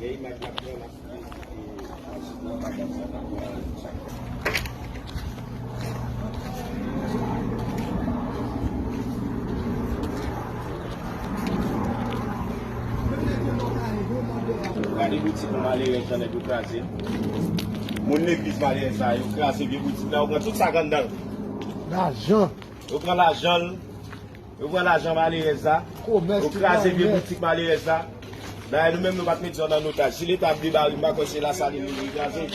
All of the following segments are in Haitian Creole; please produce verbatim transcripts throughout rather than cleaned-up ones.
Gade boutik malerèz sa nèg yo kraze. Moun legliz malerèz sa yo kraze vye boutik la, yo pran tout sa k anndan l. Lajan. Yo pran lajan l. Yo pran lajan malerèz la. Yo kraze vye boutik malerèz la. Dayè nou menm nou pa t met zòn an otaj. Si Leta ap debare, m pa kwè se Lasalin li vin kraze.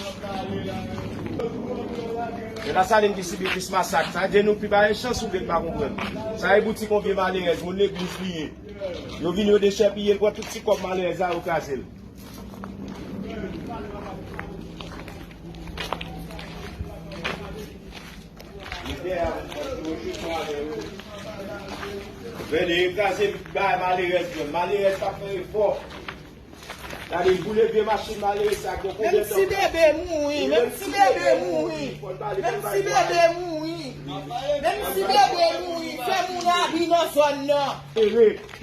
Se Lasalin ki sibi plis masak. Sa vle di nou pi pa gen chans ou vle n pa konprann. Sa e boutik yon vye malerèz, yon legliz li ye. Yo vin yo dechèpiye l, pran tout ti kòb malerèz la, yo kraze l. Vende, yo kraze bay malerèz, malerèz pa fè efò. Gade, boule vye machin malerèz sa, gen konbyen tan. Menm si bebe mouri, menm si bebe mouri, menm si bebe mouri, menm si bebe mouri, fè moun abi nan zòn nan.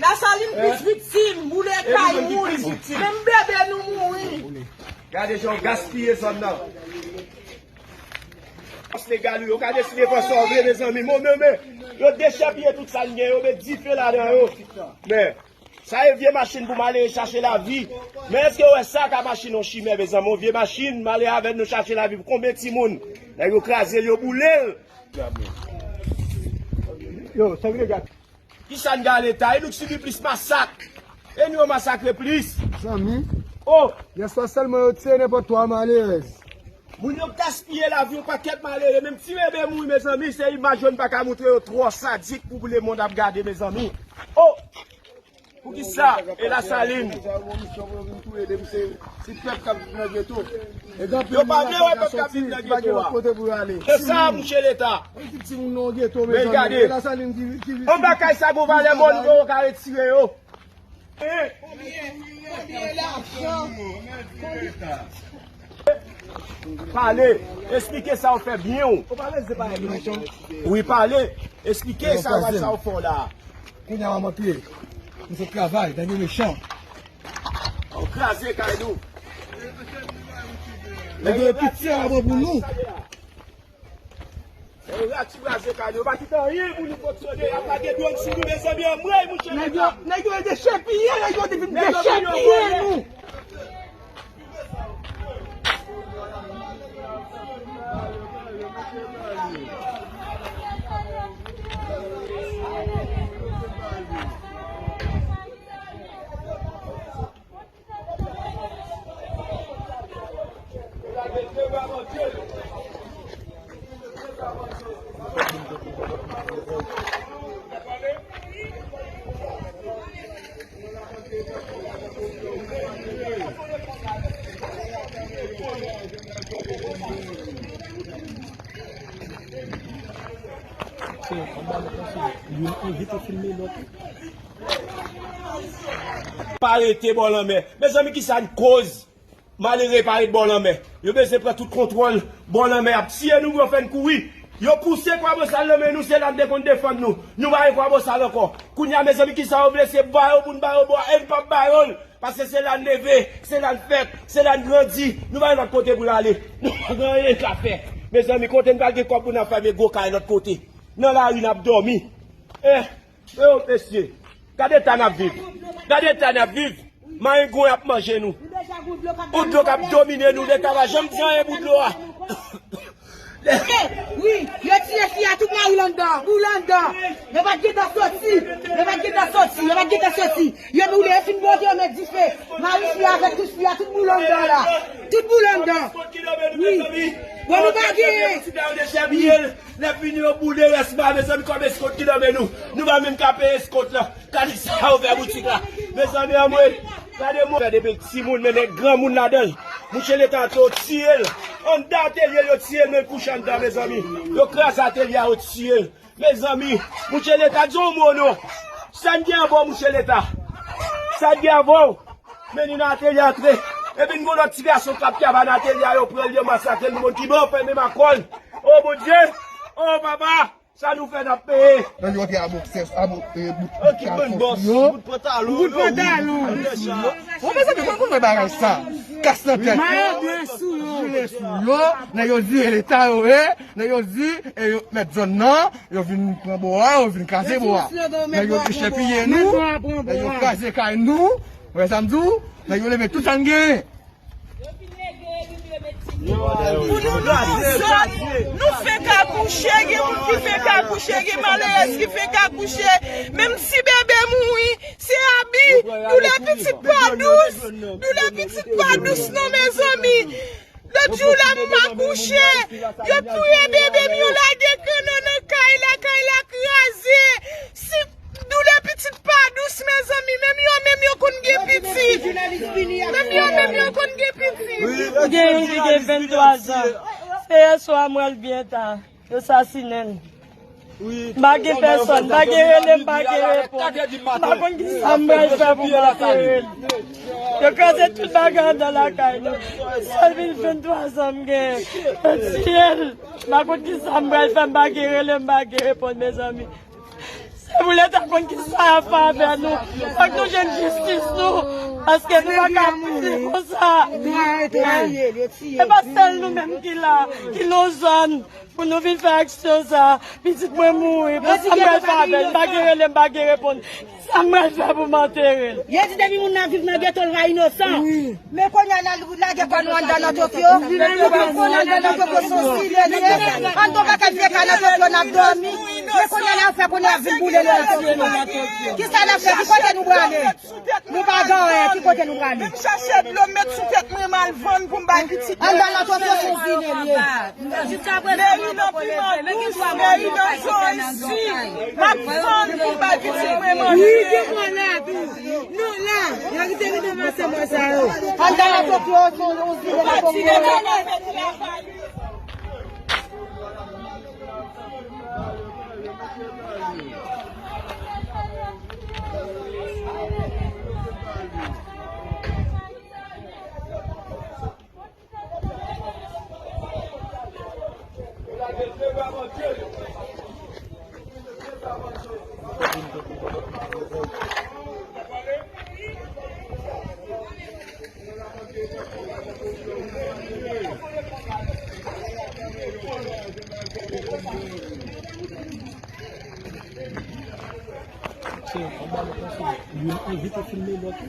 Lasalin plis viktim, boule kay moun, menm bebe nou mouri. Gade jan yo gaspiye zòn nan. Fòs legal yo ka deside fè sa w vle, mezanmi. Mwen menm, yo dechèpiye tout sa n gen, yo met dife ladan yo. Men, sa e vye machin pou m ale chache lavi. Men èske w wè sa ka machin yon chimè, mezanmi? Yon vye machin, m ale avè l, nou chache lavi pou konbyen timoun? Nèg yo kraze l, yo boule l. Yo, sa vle gate. Kisa n gade ta? E nou k sibi plis masak. E nou yo masakre plis. Zanmi. Oh! Yèswa sèlman yo tiye nenpòt twa malerèz. Moun yo gaspiye lavi yon pakèt malere. Menm ti bebe mouri, mezanmi. Se imaj yo n pa ka montre yo twò sadik pou lemonn ap gade, mezanmi. Oh! Poukisa? E Lasalin. Se pèp k ap viv nan geto. E gen anpil moun la pa ka soti, pa gen lòt kote pou yo ale. Se sa, mouche Leta. Ekip timoun nan geto, mezanmi. Men gade. E Lasalin ki, ki, anba kay sa gon valè mò nou yo ka retire yo. Pale, esplike sa w fè byen w. Wi, pale, esplike sa w fè w la. Kounye a w ap antre. Nou sot travay, nèg yo mechan. Ou kraze kay nou. Nèg yo piti a bon pou nou. Nèg yo kraze kay nou. Yo pa kite anyen pou nou fonksyone. Y ap lage dwòn sou nou, mezanmi, anmwey, mouche Leta. Nèg yo, nèg yo dechèpiye, nèg yo te fin dechèpiye nou. Pa rete bò lanmè. Mezanmi, kisa n koz? Malere pa ret bò lanmè. Yo bezwen pran tout kontwòl bò lanmè. Ap tiye nou, yo fè n kouri. Yo pouse Kwabosal nan men nou, se la n te konn defann nou. Nou pa gen Kwabosal ankò. Kounye a, mezanmi, kisa yo vle? Se ba yo pou n ba yo bò, e n p ap ba yo l. Paske se la n leve, se la n fèt, se la n grandi. Nou pa gen lòt kote pou n ale. Nou pa gen anyen n ka fè. Mezanmi, kote n pral gen kòb pou n ap fè vye gwo kay lòt kote? Nan lari n ap dòmi. Eh, eh, mesye, gade eta n ap viv. Gade eta n ap viv. Marengon ap manje nou. Ou dlo k ap domine nou, Leta pa janm di anyen pou dlo a. Wi, yo tiye fi a, tout mari l anndan, boul anndan. Yo pa t gentan soti. Yo pa t gentan soti. Yo pa t gentan soti. Yo boule, yo fin monte, yo met dife. Mari fi a avèk tout fi a, tout boul anndan la. Tout boul anndan. Wi. Bon, nou pa gen. Lè fini yo boule rès ba, mezanmi, kòb eskòt ki nan men nou. Nou pa menm ka peye eskòt la. Gade sa yo fè boutik la. Mezanmi, anmwey. Gade moun. Fè de bèl timoun, men nèg granmoun ladan l. Mouche Leta antre, yo tiye l. Anndan atelye l, yo tiye l, men l kouche anndan, mezanmi. Yo kraze atelye a, yo tiye l. Mezanmi, mouche Leta, di yon mo non. Sa n gen avè w, mouche Leta? Sa n gen avè w? Men ni nan atelye antre. Epi n gon lòt ti gason k ap travay nan atelye a, yo pran l, yo masakre l, nou konn ki bò, fèmen makòn. O Bondye! O papa! Sa nou fè n ap peye. Nan yo te abòksè, abò, e, bout, bout kalson sou yo. Bout pantalon. Bout pantalon. Bon, mezanmi, konn konn bagay sa. Kas nan tèt. Mayo blan sou yo. Jile sou yo. Nan yo di e leta yo, e. Nan yo di, e yo mèt zòn nan. Yo vin pran bò a, yo vin kraze bò a. Nan yo dechepiye nou. Nan yo kraze kay nou. Wè sa m di w? Nan yo leve tout sa n genyen. Pou nou, nou konsa, nou fenk akouche, gen moun ki fenk akouche, gen malerèz ki fenk akouche. Menm si bebe mouri, se abi, doulè pitit pa dous, doulè pitit pa dous non, mezanmi. Lòt jou la, m akouche, yo touye bebe m, yo lage kanno nan kay la, kay la kraze. Si Doulè pitit pa dous, mezanmi. Menm yo menm yo konn gen pitit. Menm yo menm yo konn gen pitit. M gen youn ki gen venntwa zan. Se yè swa m wè l byen ta. Yo sasinen l. M pa gen pèsòn, m pa gen rele, m pa gen reponn. M pa konn ki sa m pral fè pou m antere l. Yo kraze tout bagay anndan lakay nou. Sèl vin venntwa zan m gen. Yo tiye l. M pa konn ki sa m pral fè, m pa gen rele, m pa gen reponn, mezanmi. Se pou Leta konn ki sa y ap fè avè nou. Fòk nou jwenn jistis nou. Paske nou pa ka mouri konsa. E pa sèl nou menm ki la, ki nan zòn, pou nou vin fè aksyon sa. Pitit mwen mouri. Sa m pral fè avè l? M pa gen rele, m pa gen reponn. Sa m pral fè pou m antere l? Yo di depi moun nan viv nan geto, l va inosan. Men kounye a n al lage kò nou anndan nan Tokyo. Tout moun konnen anndan nan Tokyo se yon zile l ye. Anndan yon pakèt vye kay nan Tokyo n ap dòmi. Men kounye a n ap fè kounye a vin boule nou nan Tokyo. Kisa n ap fè? Ki kote nou prale? Nou pa gen anyen, ki kote nou prale? Menm chache dlo met sou tèt mwen, m al vann pou m bay pitit mwen. Anndan nan Tokyo se yon zile l ye. Meri nan piman dous, meri nan zoranj si. M ap vann pou m bay pitit mwen manje. Wi, gen mwen la tou. Nou la, yo kite nou nan masanm sa yo. Anndan nan Tokyo, se yon zile nan Tokyo. Youn anvi pou filme lòt.